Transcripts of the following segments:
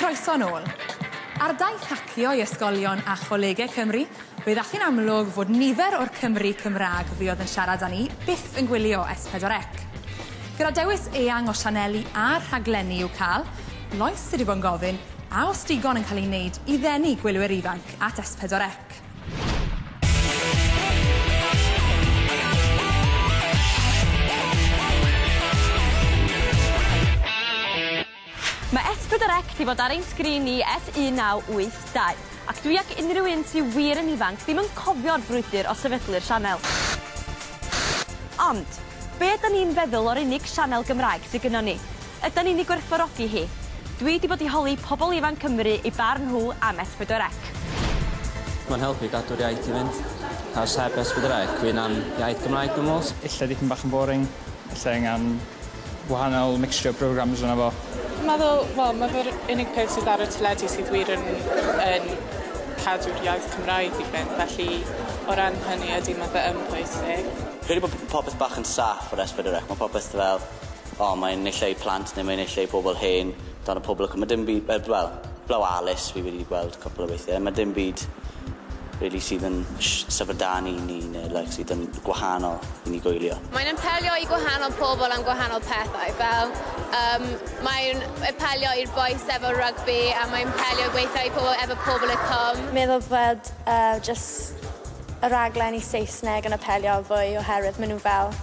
Croeso nôl. Ar daith hacio i ysgolion a cholegau Cymru, fe ddath hi'n amlwg fod nifer o'r Cymry Cymraeg fuodd yn siarad â ni byth yn gwylio S4C. Gyda dewis eang o sianeli a rhaglenni i'w cael, Lois sydd wedi bod yn gofyn a oes digon yn cael ei wneud i ddenu gwylwyr ifanc at S4C. Mae S4C 'di bod ar ein sgrin ni ers 1982, ac dwi ac unrhyw un sy wir yn ifanc ddim yn cofio'r frwydr o sefydlu'r sianel. Ond, be ydan ni'n feddwl o'r unig sianel Gymraeg sy gynnon ni? Ydan ni'n ei gwerthfawrogi hi? Dwi 'di bod i holi pobol ifanc Cymru eu barn nhw am S4C. Mae'n helpu gadw'r iaith i fynd. Achos heb S4C fydd na'm iaith Gymraeg dwi'n me'wl. Ella dipyn bach yn boring, ella angan wahanol mixture o programmes arno fo. Meddwl, wel, ma' fe'r unig peth sydd ar y teledu sydd wir yn yn cadw'r iaith Cymraeg i fynd, felly o ran hynny ydy ma' fe yn pwysig. Credu bod popeth bach yn saff ar S4C, ma' popeth fel, o mae'n naill ai plant neu mae'n naill ai pobol hen, dan y pobl ma' dim byd yy wel, Blaw Alys fi wedi gweld cwpwl o weithie, ma' dim byd rili sydd yn syfrdanu ni neu like sydd yn gwahanol i ni gwylio. Mae'n apelio i gwahanol pobl am gwahanol pethau fel yym mae'n apelio i'r bois efo rygbi a mae'n apelio weithiau i pobl efo Pobol y Cwm. Meddwl fod yy jyst y raglen i Saesneg yn apelio fwy oherwydd ma' nhw fel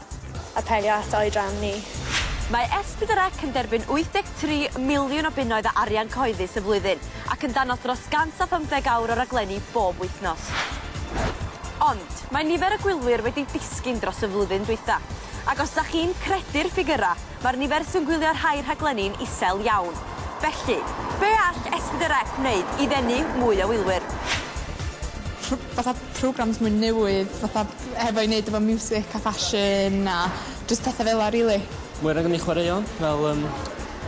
apelio at oedran ni. Mae S4C yn derbyn 83 miliwn o bunnoedd o arian cyhoeddus y flwyddyn, ac yn danos dros 150 awr o raglenni bob wythnos. Ond, mae nifer y gwylwyr wedi disgyn dros y flwyddyn dwytha. Ac os 'dach chi'n credu'r ffigyra', mae'r nifer sy'n gwylio rhai rhaglenni'n isel iawn. Felly, be all S4C wneud i ddenu mwy o wylwyr? Fatha programmes mwy newydd fatha hefo i neud efo miwsic a ffasiwn a jyst pethe fel 'a rili. Mwy o raglenni chwaraeon fel yym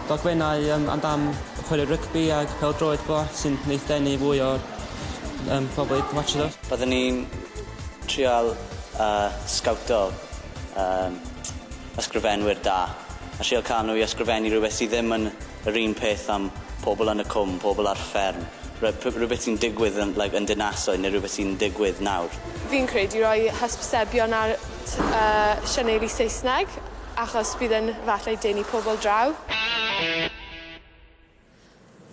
dogfennau yym amdan chwarae rygbi ag pêl-droed fel 'a sy'n neith denu fwy o'r yym pobol i watsio fo. Byddwn i'n trial yy sgowto yym ysgrifenwyr da a trial ca'l nw i ysgrifennu rwbeth sy ddim yn yr un peth am pobol yn y cwm, pobol ar fferm, rwbeth sy'n digwydd yn like yn dinasoedd ne' rwbeth sy'n digwydd nawr. Fi'n credu roi hysbysebion ar yy sianeli Saesneg achos bydd yn falle denu pobol draw.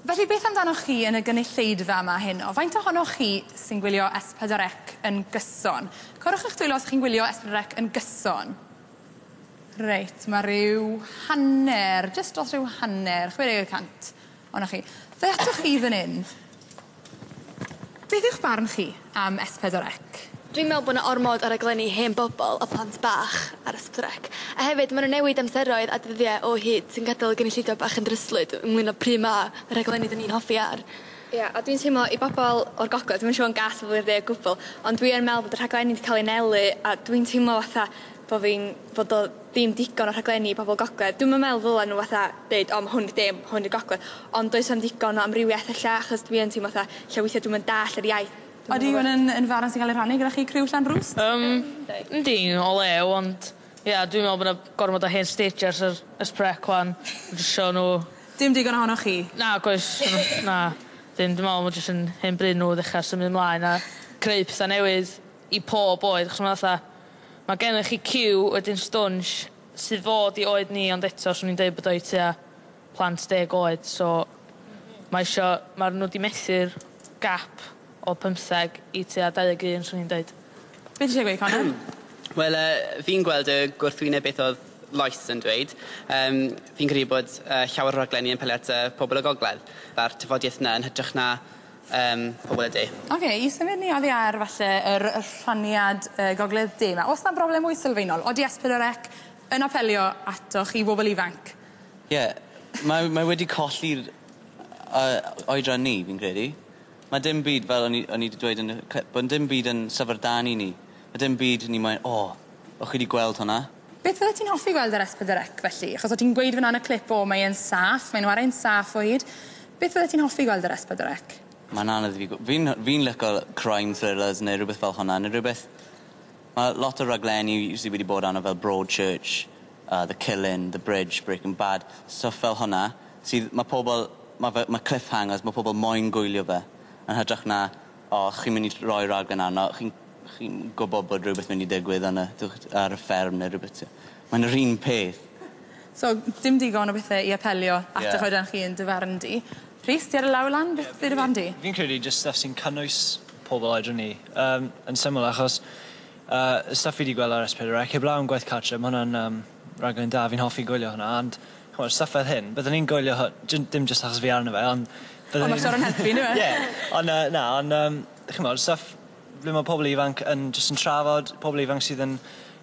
Felly beth amdanoch chi yn y gynulleidfa yma heno? Faint ohonoch chi sy'n gwylio S4C yn gyson? Corwch 'ych dwylo os 'ych chi'n gwylio S4C yn gyson. Reit, ma' ryw hanner, jyst dros ryw hanner, 60% ohonoch chi. Fe atoch chi fyn 'yn. Beth yw'ch barn chi am S4C? Dwi'n me'wl bo' 'na ormod o raglenni hen bobol a plant bach ar S4C. A hefyd ma' nw'n newid amseroedd a dyddie o hyd sy'n gadel y gynulleidfa bach yn dryslyd ynglŷn â pry' ma' y rhaglenni 'dyn ni'n hoffi ar. Ia, a dwi'n teimlo i bobol o'r gogledd, dwi'm yn siŵr yn gas pobol i'r dde o gwbwl, ond dwi yn me'wl bod y rhaglenni 'di ca'l eu nelu a dwi'n teimlo fatha bo' fi'n bod o ddim digon o rhaglenni i bobol gogledd. Dwi'm yn me'wl ddyla nw fatha deud o ma' hwn i'r de ma' hwn i'r gogledd ond does na'm digon o amrywiaeth ella achos dwi yn teimlo fatha lle weithia' dwi'm yn dall' yr iaith. Odi hwn yn yn farn sy'n ca'l ei rhannu gyda chi criw Llanrwst? Yym yndi o lew ond ia dwi'n me'wl bo' 'na gormod o hen stagers ar Es Prec ŵan ma' jys isio nw... Dim digon ohonoch chi? Nag oes na 'dyn dwi me'wl ma' jys yn hen bryd nw ddechra symud mlaen a creu petha newydd i pob oed achos ma' fatha ma' gennych chi Cyw wedyn Stwnsh sydd fod i oed ni ond eto swn i'n deud bod o i tua plant deg oed so ma' isio ma'r nw 'di methu'r gap o pymtheg i tua 21 swn i'n deud. Be' ti isie gweud Connor? Wel yy fi'n gweld y gwrthwyneb beth o'dd Lois yn dweud. Yym fi'n credu bod yy llawer o raglenni yn peli at yy pobol y gogledd a'r tafodieth 'na yn hytrach na yym pobol y de. Oce i symud ni oddi ar falle yr y rhaniad yy gogledd de 'ma o's 'na broblem mwy sylfaenol? Odi Es Pedwar Ec yn apelio atoch chi bobol ifanc? Ie mae mae wedi colli'r yy oedran ni fi'n credu. Ma' dim byd fel o'n i o'n i 'di dweud yn y clip ond dim byd yn syfrdanu ni. Ma' dim byd ni moyn o o'ch chi 'di gweld hwnna. Beth fyddet ti'n hoffi gweld ar Es Pedwar Ec felly? Achos o' ti'n gweud fyn 'na yn y clip o mae e'n saff, mae'n ware'n saff o hyd. Beth fyddet ti'n hoffi gweld ar Es Pedwar Ec? Ma'n anodd i fi gw- fi'n fi'n lico crime thrillers ne' rwbeth fel hwnna ne' rwbeth ma' lot o raglenni sy wedi bod arno fel Broadchurch, The Killing, The Bridge, Breaking Bad, stwff fel hwnna sydd ma' pobol ma' fe ma' cliffhangers, ma' pobol moyn gwylio fe yn hytrach na o chi'n myn' i roi raglen arno, chi'n gwbod bod rwbeth mynd i digwydd yn y ar y fferm ne' rwbeth ti... Mae'n yr un peth. So dim digon o bethe i apelio at 'ych oedran chi yn dy farn di. Rhys, ti ar y law lan, beth yw dy farn di? Fi'n credu jyst stuff sy'n cynnwys pobol oedran ni yn syml achos y stuff fi 'di gweld ar S4C heblaw am gwaith cartre ma' hwnna'n raglen da fi'n hoffi gwylio hwnna ond ch'mod stuff fel hyn byddwn i'n gwylio hwn dim jyst achos fi arno fe ond byddwn Ond ma' siŵr yn helpu yndyw e? Ie on' na on' ch'mod stuff ble ma' pobol ifanc yn jyst yn trafod pobol ifanc sydd yn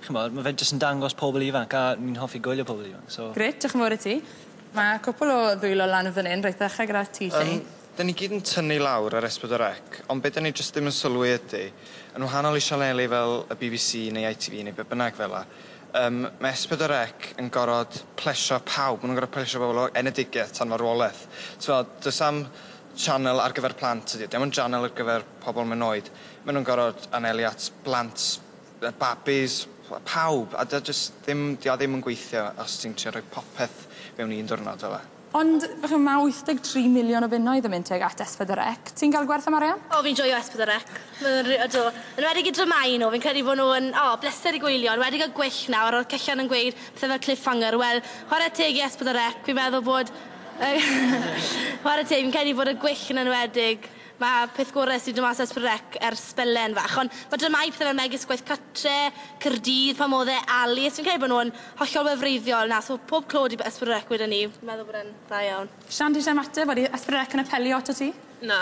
ch'mod ma' fe jyst yn dangos pobol ifanc a ni'n hoffi gwylio pobol ifanc so. Grêt diolch yn fowr i ti. Ma' cwpwl o ddwylo lan fan 'yn reit ddechre gyda ti Llei. 'Dyn ni gyd yn tynnu lawr ar S4C ond be' 'dyn ni jyst ddim yn sylwi ydi yn wahanol i sianeli fel y BBC neu ITV neu be' bynnag fel 'a ma' S4C yn gorod plesio pawb ma' nw'n gorod plesio bobol o enedigeth tan farwoleth. T'mod do's 'am sianel ar gyfer plant ydi e dim ond sianel ar gyfer pobol mewn oed. Ma' nw'n gorod anelu at blant babis pawb a 'di o jyst ddim 'di o ddim yn gweithio os ti'n trio rhoi popeth mewn un diwrnod fel 'a. Ond ch'mo' ma' 83 miliwn o bunnoedd yn mynd tuag at S4C. Ti'n ga'l gwerth am arian? O fi'n joio S4C. Ma' ydw. Yn enwedig y dramâu nw fi'n credu bo' nw yn o bleser i gwylio enwedig y gwyll nawr o'r Cellan yn gweud pethe fel cliffhanger wel chware teg i S4C fi'n meddwl bod chware teg fi'n credu bod y gwyll yn enwedig ma' peth gore sy 'di do' mas o S4C ers sbelen fach on' ma' dramâu pethe fel megis Gwaith Catre, Caerdydd pan o'dd e Ali so fi'n credu bo' nw yn hollol wefreiddiol na so pob clod i S4C wedwn i fi'n meddwl bod e'n dda iawn. Sian ti isie ymateb odi S4C yn apelio ato ti? Na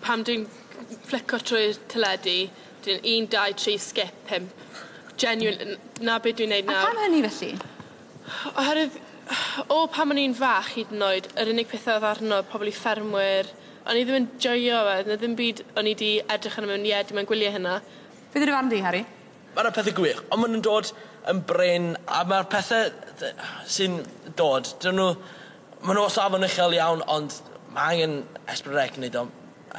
pan dwi'n flico trwy'r teledu dwi'n un dau tri skip pump. Genuine 'na be' dwi'n neud nawr. A pam hynny felly? Oherwydd o pan o'n i'n fach hyd yn oed yr unig peth o'dd arno pobol i ffermwyr o'n i ddim yn joio fe ne' ddim byd o'n i 'di edrych arno mewn ie dim yn gwylio hynna. Beth yw dy farn di Harry? Ma' 'na pethe gwych on' ma' nw'n dod yn brin a ma'r pethe sy'n dod 'dyn nw ma' nw o safon uchel iawn ond ma' angen S4C neud o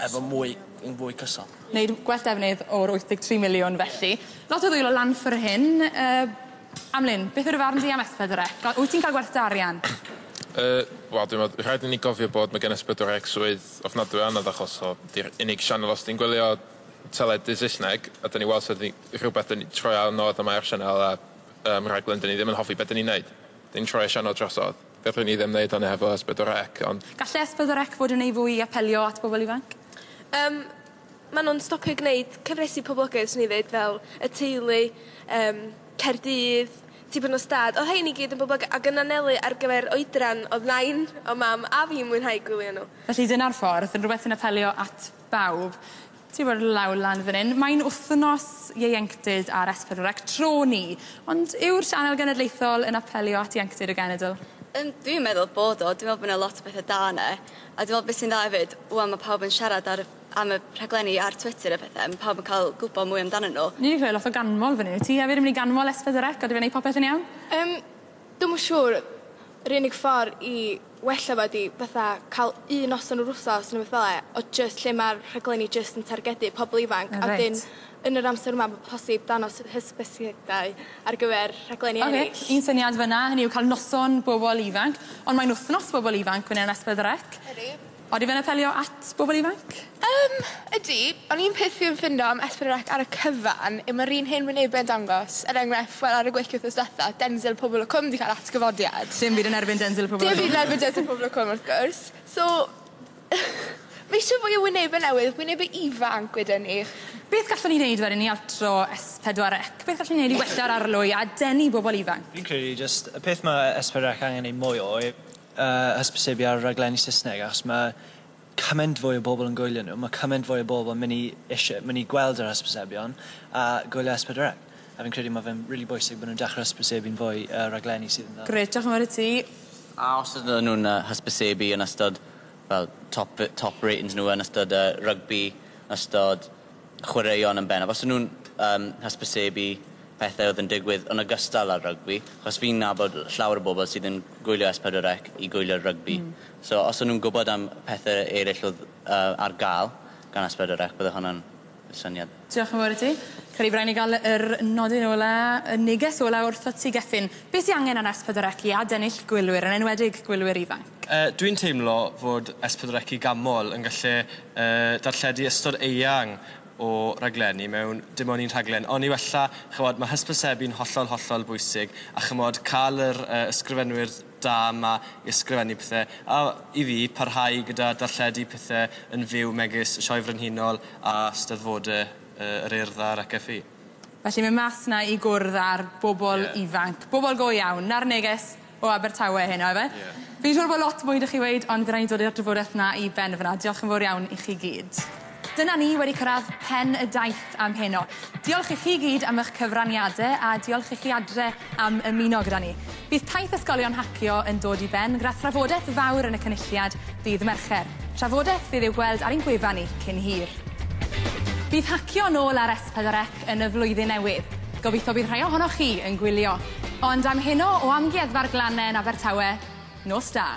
efo mwy yn fwy cyson. Neud gwell defnydd o'r 83 miliwn felly. Lot o ddwylo lan ffor hyn Amlyn, beth yw dy farn di am S4C? Wyt ti'n ca'l gwerth dy arian? Wel dwi'n meddwl rhaid i ni gofio bod ma' gen S4C swydd ofnadwy o anodd achos o 'di'r unig sianel os ti'n gwylio teledu Saesneg a 'dyn ni weld sa ni rhywbeth yn troi arno a mae'r sianel a rhaglen 'dyn ni ddim yn hoffi be' 'dyn ni'n neud. 'Dyn ni'n troi y sianel drosodd. Fedrwn ni ddim neud hynny hefo S4C ond Galle S4C fod yn neu fwy i apelio at bobol ifanc? Ma' nw'n stopio gneud cyfresi poblogaidd swn i ddeud fel y teulu Caerdydd, Tipyn o Stad, o'dd rhein i gyd yn boblogaidd ag yn anelu ar gyfer oedran o'dd nain o mam a fi'n mwynhau gwylio nw. Felly dyna'r ffordd, yn rwbeth sy'n apelio at bawb. Ti bod law lan fan 'yn. Mae'n wthnos ieuenctid ar S4C tro ni, ond yw'r sianel genedlaethol yn apelio at ieuenctid y genedl? Dwi'n meddwl bod o, dwi'n meddwl bo' 'na lot o bethe da yne, a dwi'n meddwl beth sy'n dda hefyd, ŵan ma' pawb yn siarad ar am y rhaglenni ar Twitter a pethe, ma' pawb yn ca'l gwbo mwy amdanyn nw. Ni 'di clywed lot o ganmol fan 'yn. Wyt ti hefyd yn myn' i ganmol S4C odi fe'n neud popeth yn iawn? Dwi'm yn siŵr. Yr unig ffor i wella fo 'di fatha ca'l un noson yr wsos ne' wbeth fel 'e o jyst lle ma'r rhaglenni jyst yn targedu pobol ifanc. A reit. A wedyn yn yr amser yma ma' posib danos hysbysiadau ar gyfer rhaglenni eryll. Oce, un syniad fyn 'na, hynny yw ca'l noson bobol ifanc, ond mae'n wthnos bobol ifanc fan 'yn S4C. Ydi. Odi fe'n apelio at bobol ifanc? Ydi, on' un peth fi yn ffindo am S4C ar y cyfan yw ma'r un hen wynebe yn dangos, er enghraifft, wel ar y gwyll wythnos dwetha, Denzel Pobol y Cwm 'di ca'l atgyfodiad. Dim byd yn erbyn Denzel Pobol y Cwm. Dim byd yn erbyn Denzel Pobol y Cwm wrth gwrs. So fi isie fwy o wynebe newydd, wynebe ifanc wedyn 'ny. Beth gallwn ni neud wedyn i altro S4C? Beth gallwn ni neud i wella'r arlwy a denu bobol ifanc? Fi'n credu jyst y peth ma' S4C angen neud mwy o yw hysbysebu ar raglenni Sysneg achos ma' cymaint fwy o bobol yn gwylio nw, ma' cymaint fwy o bobol yn myn' i isie myn' i gweld yr hysbysebion a gwylio S4C. A fi'n credu ma' fe'n rili bwysig bo' nw'n dechre hysbysebu'n fwy raglenni sydd yn dda. Grêt, diolch yn fawr i ti. A os ydyn nw'n hysbysebu yn ystod fel top top ratings nw yn ystod rygbi, ystod chwaraeon yn bennaf, os ydyn nw'n hysbysebu pethe o'dd yn digwydd yn ogystal â rygbi, achos fi'n nabod llawer o bobol sydd yn gwylio S4C i gwylio'r rygbi. So os o'n nw'n gwbod am pethe eryll o'dd ar ga'l gan S4C bydde hwnna'n y syniad. Diolch yn fawr i ti. Credu bod rhaid ni gael yr nodyn ola, y neges ola wrthot ti Gethin. Be sy angen ar S4C i adennill gwylwyr, yn enwedig gwylwyr ifanc? Dwi'n teimlo fod S4C i ganmol yn gallu darlledu ystod eang o raglenni mewn dim ond un rhaglen. Ond i wella, ch'mod, ma' hysbysebu'n hollol, hollol bwysig a ch'mod, ca'l yr ysgrifenwyr da yma i ysgrifennu pethe a i fi parhau gyda darlledu pethe yn fyw megis y Sioe Frenhinol a Steddfode yr Urdd a'r FFI. Felly mynd mas 'na i gwrdd â'r bobol ifanc, bobol go iawn, 'na'r neges o Abertawe heno ife? Ie. Fi'n siŵr bo' lot mwy 'dych chi weud ond fy rai' ni dod i'r drafodaeth 'na i ben fyn 'na. Diolch yn fowr iawn i chi gyd. Dyna ni wedi cyrraedd pen y daith am heno. Diolch i chi gyd am eich cyfraniade a diolch i chi adre am ymuno gyda ni. Bydd taith ysgolion hacio yn dod i ben gyda thrafodaeth fawr yn y cynulliad ddydd Mercher. Trafodaeth fydd i'w gweld ar ein gwefan ni cyn hir. Bydd hacio nôl ar S4C yn y flwyddyn newydd. Gobeithio bydd rhai ohonoch chi yn gwylio. Ond am heno o Amgueddfa'r Glannau yn Abertawe, nos da.